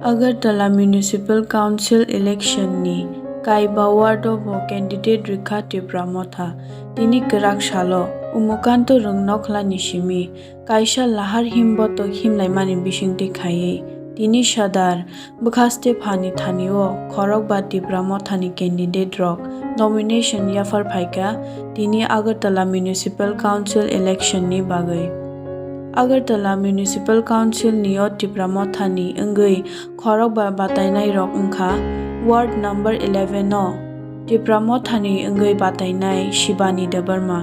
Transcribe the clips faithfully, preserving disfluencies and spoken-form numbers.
Agartala Municipal Council election ni kaiba ward o bo candidate rwkha Tipra Motha. Tini kwrak salo Umakanto Rwngnokhla ni simi kaisa lahar himbotok himlaimani bisingtwi khaiwi tini sadar bwkhaste phani thani o khorokba Tipra Motha ni candidate rok nomination yaphar phaikha tini Agartala Municipal Council election ni bagwi. Agartala Municipal Council ni o Tipra Motha ni wngwi khorokba batainairok wngkha: Ward number eleven o Tipra Mothani wngwi batainai Shibani Debbarma,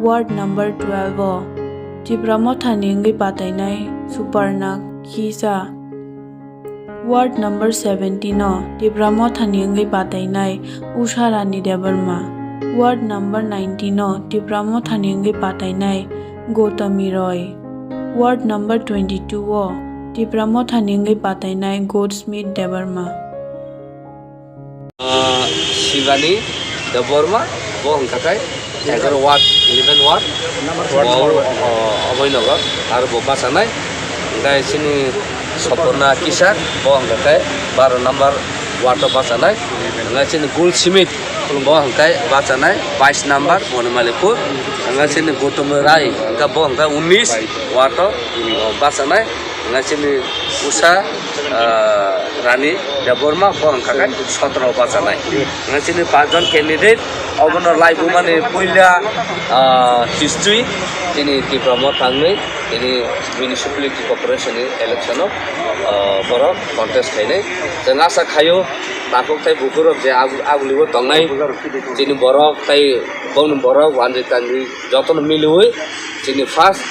Ward number twelve o Tipra Mothani wngwi batainai Suparna Khisa, Ward number seventeen o Tipra Mothani wngwi batainai Usha Rani Debbarma, Ward number nineteen o Tipra Mothani wngwi batainai Gautami Roy, Ward number twenty-two o Tipra Mothani wngwi batainai Goldsmith Debbarma. Ah, Shivani Debbarma, bo hwnkha khe egaroh ward, eleven ward, bo, oh, Abhainagar, aro bo bachanai. Hwnkhe chini Suparna Kisak, bo hwnkha khe baro number ward o bachanai. Hwnkhe chini Goldsmith, bo hwnkhe bachanai bais number, Bonimalipuar. Hwnkhe chini Gautami Roy, hwnkhe bo hwnkhe unnish ward o, oh, bachanai. Hwnkhe chini Usha, ah, Rani Debbarma, bo hwnkha khe sotro bachanai. Hwnkhe chini panchjon candidate, obono laibumani puila, ah, history, chini Tipra Motha wngwi, chini municipality corporation ni election o, ah, borok contest khainai. Chwng asa khaio, takhuk tei bukhurok je agu-, agulibo tongnai, chini borok tei bongni borok wanjwi tanjwi jotono miliwi, chini first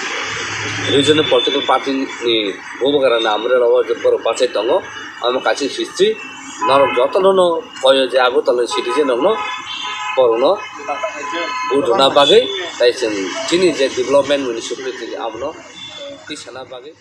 regional political party ni Bubagra ni amrwla o je borok bachai tongo, omo kaisa history. Norok jotono no koyo je Agartala citizen rok no, borok no vote rwna bagwi, tai chwng chini je development municipality abono tisana bagwi.